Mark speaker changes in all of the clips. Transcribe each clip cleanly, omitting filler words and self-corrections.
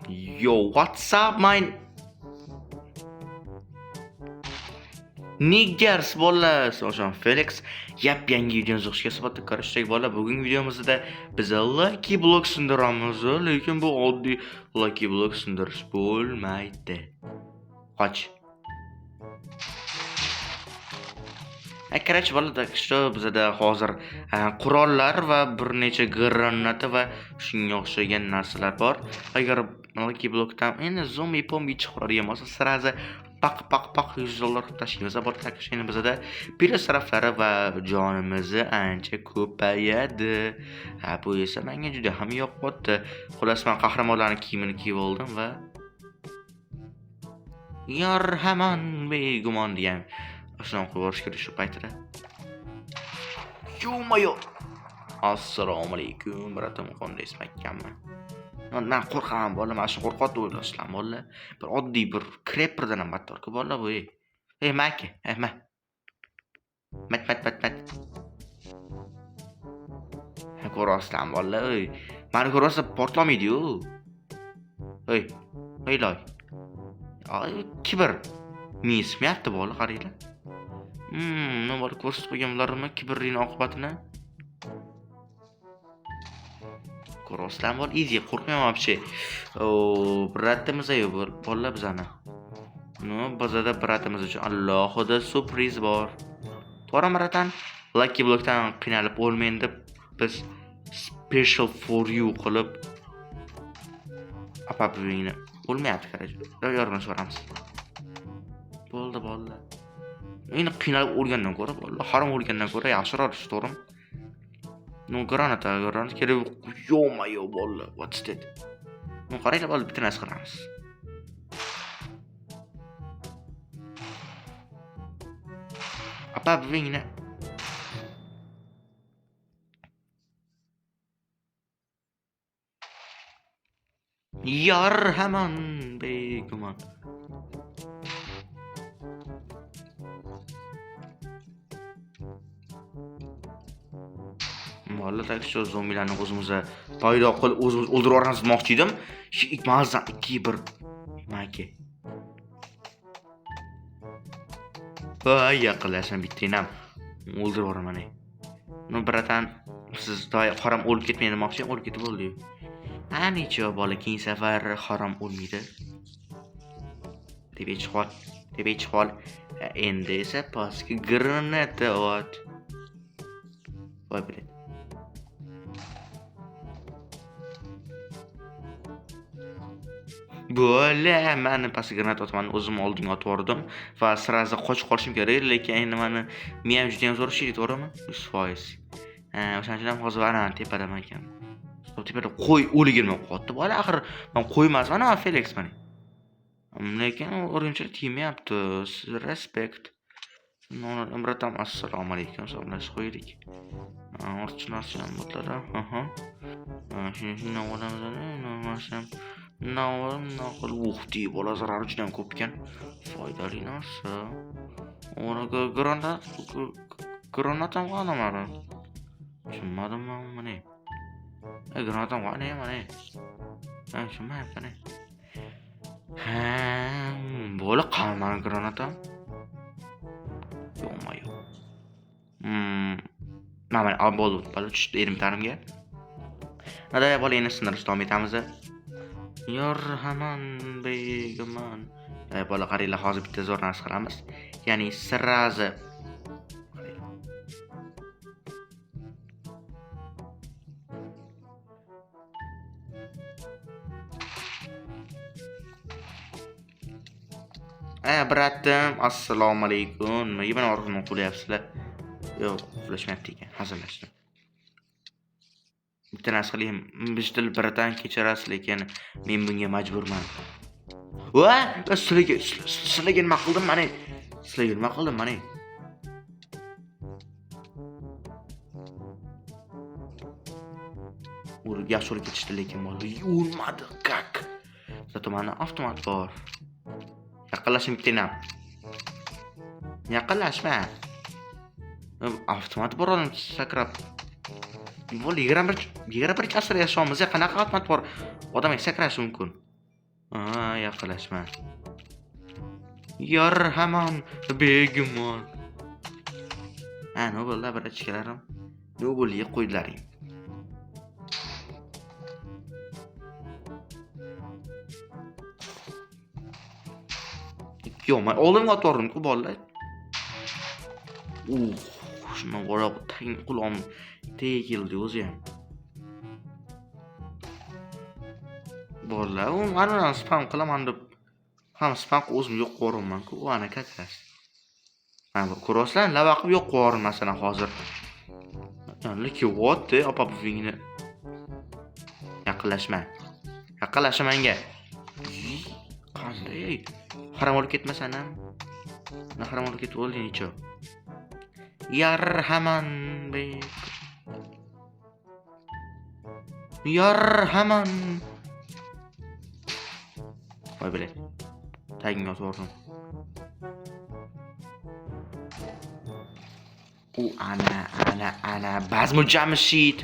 Speaker 1: Yo, what's up, my niggers bolalar, o'sha Felix yap-yangi videomizni xush kelibsiz. Ko'rishdik bolalar. Bugungi videomizda biz Lucky Block sindiramiz, lekin bu oddiy Lucky Block sindirish bo'lmaydi. Qoch. Короче, bolalar, так что bizada hozir qurollar va bir necha granata va shunga o'xshagan narsalar bor. Agar Lucky Blockdan endi zombi pombi chiqaradigan bo'lsa, sразу paq paq paq $100 qilib tashlaymiz. Bor, так что endi bizada plyus taraflari va jonimizni ancha ko'payadi. Ha, bu esa menga juda ham yoqyapti. Xullas, men qahramonlarning kiyimini kiyib oldim va Yar hamon begumon degan ashulani qo'yib yuborish kerak shu paytida. Ё-моё! Assalomu alaykum, bratim, qandaysiz, mahkammi? Man qo'rqaman bola, mana shu qo'rqyapti o'ylasizlar bola. Bir oddiy bir creeperdan ham battarku bola bu. Ey, ey maki, ey ma. Mat mat mat mat. Ha, ko'ryapsizlar bola, ey. Mani ko'ryapsa portlamaydi-yu. Ey, ey loy. Ay, kibr. Mensimayapti bola, qaranglar. Nima bola ko'rsatib qo'yganlarimni kibrning oqibatini. Ko'ryapsizlarmi bola, easy, qo'rqmayman вообще. O, bratimiz yo'q bolalar bizani. Ну, bizada bratimiz uchun alohida syurpriz bor. To'g'rimi, bratan? Lucky Blockdan qiynalib o'lmayin deb biz special for you qilib apa buvingni o'lmayapti, короче. Yordam so'ramiz. Bo'ldi, bolalar. Endi qiynalib o'lgandan ko'ra, bolalar, harom o'lgandan ko'ra yaxshiroq, to'g'rimi? Ну, granata, granata kerak. Ё-моё, bolalar, what's that? Ну, qaranglar, bolalar, bitta narsa qilamiz. Apa buvingni Yar hamon begumon. Bola, так что zombilarni o'zimizda paydo qilib o'zimiz o'ldirib yuboramiz demoqchi edim. Shu mazza 2 1 maki. Voy, yaqinlashma bittani ham o'ldirib yuboraman. Ну, bratan, siz doim harom o'lib ketmang demoqchi, o'lib ketib bo'ldi. Ha, necha bola keyin safar harom o'lmaydi. Tepaga chiqib ol, tepaga chiqib ol. Endi esa pastga granata ot. Voy, блин. Bo'la, mani pastga granata otman, o'zim oldinga otib yubordim va sразу qochib qolishim kerak, lekin endi mani miyam juda ham zo'r ishlaydi, to'g'rimi? 100%. Ha, o'shaning uchun ham hozir ana tepadaman ekan. Tepada qo'y o'ligi nima qilyapti bola? Axir men qo'y emasman, man Felix man. Lekin o'rgimchak tegmayapti. Respect. Bratam, assalomu alaykum, salomlashib qo'yaylik. Ortiqcha narsa ham bo'ladi. Aha. Shuni shundan olamiz, nima ham. Nima qilib, uh, dey, bola zarari juda ham ko'p ekan. Foydali narsa. Ora granat, granatam qani mani? Tushunmadim man buni. Granatam qani mana? Ha, tushunmayapman. Ha, bola qani mani granatam? Yo'q-ma yo'q. Mana bo'ldi, bola tushdi erim-tarimga. Nada bola endi sindirish davom etamiz. Yor hamon begumon. Bola qaranglar, hozir bitta zo'r narsa qilamiz. Ya'ni sразу bratim, assalomu alaykum. Nimaga meni orqamdan qulayapsizlar? Yo'q, qulashmayapti ekan, hazillashdim. Bitta narsa qilayim. Bijtil bratan, kechirasiz, lekin men bunga majburman. Va, sizlarga sizlarga nima qildim mana? Sizlarga nima qildim mana? Urib yaxshi urib ketishdi, lekin bola o'lmadi, как? Зато mani avtomat bor. Yaqinlashma bittani ham. Yaqinlashma. Avtomat bor, odam sakrab. Bola 21 asrda yashayapmiz, qanaqa avtomat bor? Odam sakrashi mumkin. Yaqinlashma. Yarhaman begumon. Ha, nima bo'ldi, bratishkalarim? Nima bo'ldi, yeb qo'ydilaring. Yo'q, men oldimga otvordim-ku bolalar. Shundan o'rab tang qulog'im tagiga keldi o'zi ham. Bolalar, u mana spam qilaman deb ham spam qilib o'zim yo'q qo'yibman-ku, u ana как раз. Mana ko'ryapsizlar, lava qilib yo'q qo'yarman masalan hozir. Lekin what opa buvingni. Yaqinlashma. Yaqinlashma menga. Qanday? Harom olib ketmasan ham. Na harom olib ketib o'lding necha. Yarhaman bek. Yarhaman. Voy bilet. Tagingga otvordim. U ana ana ana Bazmu Jamshid.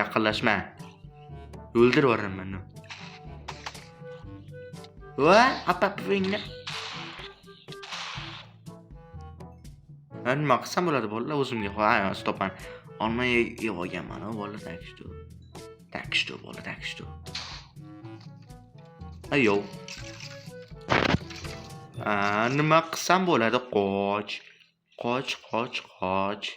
Speaker 1: Yaqinlashma. O'ldirib yuboraman. Va, apa buvingni. Nima qilsam bo'ladi bolalar o'zimga? Ha, stopan. Olma yeb olganman, bolalar, так что. Так что, bola, так что. Ayo. Nima qilsam bo'ladi? Qoch. Qoch, qoch, qoch.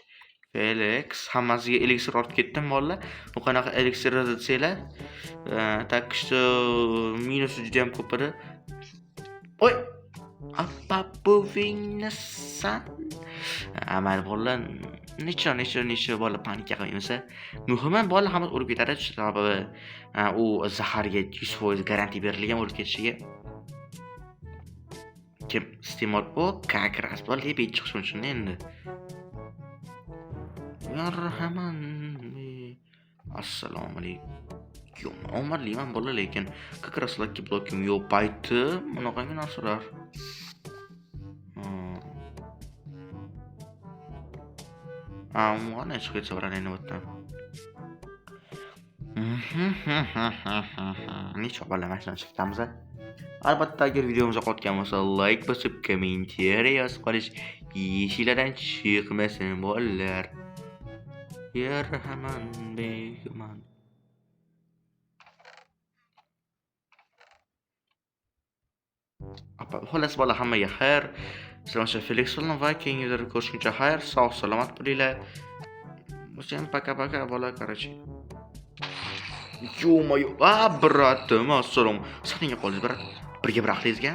Speaker 1: Felix, hammasiga eliksir ortib ketdim bolalar. Bu qanaqa eliksir desanglar? Так что minusi juda ham ko'p edi. Oy! Appa buvingni san. Amal bolalar, necha necha necha bola panika qilmaymiz. Muhimi bola hammasi o'lib ketadi, sababi u zaharga 100% garantiya berilgan o'lib ketishiga. Kim iste'mol o как раз bola tepaga chiqish mumkin endi. Yarhaman. Assalomu alaykum. Omadliman bola, lekin как раз lucky blockim yo'q payti bunaqangi narsalar. Qanday chiqib ketsa bo'ladi endi bu yerdan? Necha bola mana shundan chiqib ketamiz. Albatta, agar videomiz yoqayotgan bo'lsa, like bosib, kommentariya yozib qolish esinglardan chiqmasin bolalar. Yarhaman begumon. Xullas bola, hammaga xayr. Sizlar Felix bilan va keyingi videoda ko'rishguncha xayr, sog' salomat bo'linglar. Всем пока-пока, bola, короче. Ё-моё, a, братim, assalom. Saninga qoldingiz, брат. Birga bir aqlingizga.